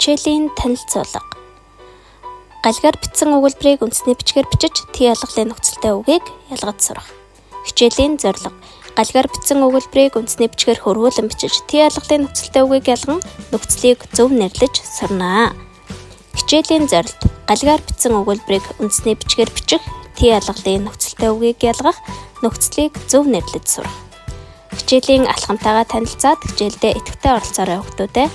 Хичээлийн танилцуулга. Галгаар бичсэн өгүүлбэрийг үндэсний бичгээр бичиж, тий ялгалын нөхцөлтэй үгийг ялгаж сурах. Хичээлийн зорилго. Галгаар бичсэн өгүүлбэрийг үндэсний бичгээр хөрвүүлэн бичиж, тий ялгалын нөхцөлтэй үгийг ялган нөхцөлийг зөв нэрлэж сурна. Хичээлийн зорилт. Галгаар бичсэн өгүүлбэрийг үндэсний бичгээр бичих, тий ялгалын нөхцөлтэй үгийг ялгах, нөхцөлийг зөв нэрлэж сурах. Хичээлийн алхамтайгаа танилцаад хичээлдээ идэвхтэй оролцоорой хүмүүдээ.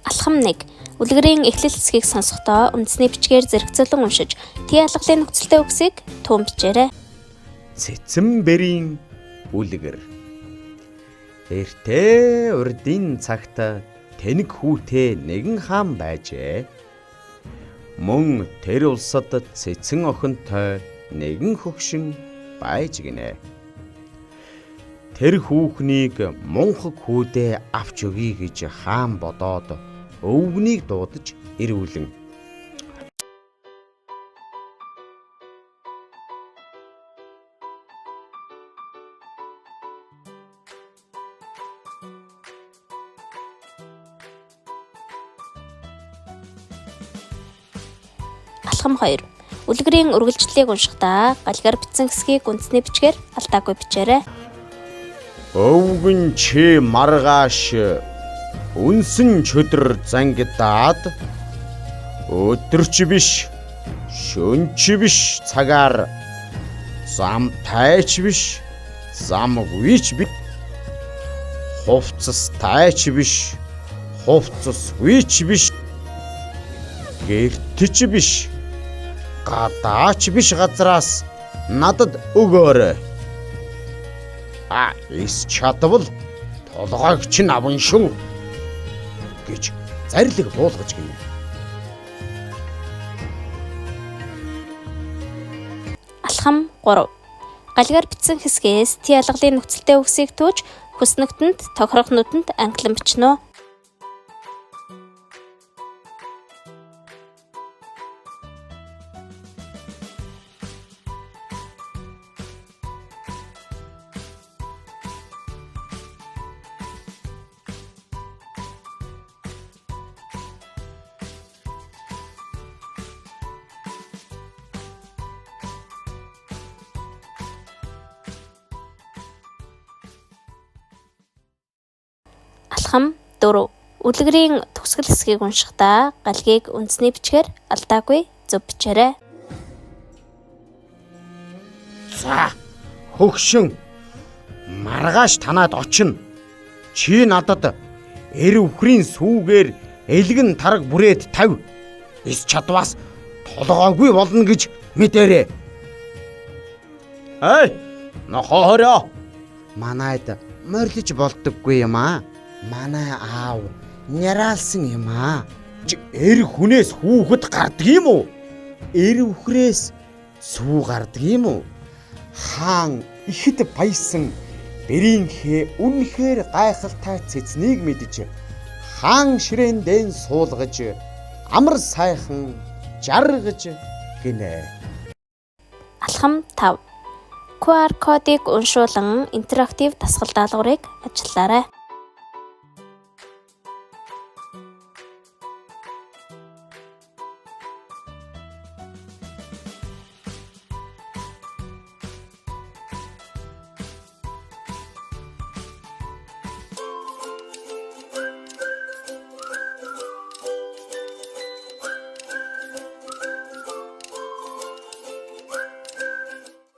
Алхам 1. Үлгэрийн эхлэл хэсгийг сонсохдоо үндэсний бичгээр зэрэгцүүлэн уншиж, тий ялгалын нөхцөлтэй үгсийг туун бичээрэй. Цэцэн бэрийн үлгэр. Эртээ урдын цагт тэнэг хүүтэй нэгэн хаан байжээ. Мөн тэр улсад цэцэн охинтой нэгэн хөгшин байж гинэ. Тэр хүүхнийг мунхаг хүүдээ авч өгье гэж хаан бодоод өвгөнийг дуудаж ирүүлэн. Алхам 2. Үлгэрийн үргэлжлэлийг уншихдаа галгаар бичсэн хэсгийг үндэсний бичгээр алдаагүй бичээрэй. Өвгөн чи маргааш үнсэн чөдөр зангидаад өдөрч биш, шөнч биш цагаар замтайч биш, замгүй ч биш, хувцастайч биш, хувцасгүй ч биш, гэртч биш, гадаач биш газраас надад өгөөрэй. А эс чадвал толгойг чинь авна шүү гэж зарлиг буулгаж гинэ. Алхам 3. Галгаар бичсэн хэсгээс тий ялгалын нөхцөлтэй үгсийг түүж хүснэгтэнд тохирох нүдэнд ангилан бичнэ үү? Алхам 4. Үлгэрийн төгсгөл хэсгийг уншихдаа галгийг үндэсний бичгээр алдаагүй зөв бичээрэй. За хөгшин маргааш танаад очино. Чи надад эр өвхрийн сүүгээр элгэн тараг бүрээд тавь. Эс чадваас толгойгүй болно гэж мэдээрэй. Эй, нохоо хорё. Манайд морилж болдоггүй юм аа. Манай аав няраалсан юм аа. Эр хүнээс хүүхэд гардаг юм уу? Эр өвхрээс сүү гардаг юм уу? Хаан ихэд баясан бэрийнхээ үнэхээр гайхалтай цэцнийг мэдж хаан ширээндээ суулгаж амар сайхан жаргаж гинэ. Алхам 5. QR кодыг уншуулан интерактив дасгал даалгаврыг ажиллаарай.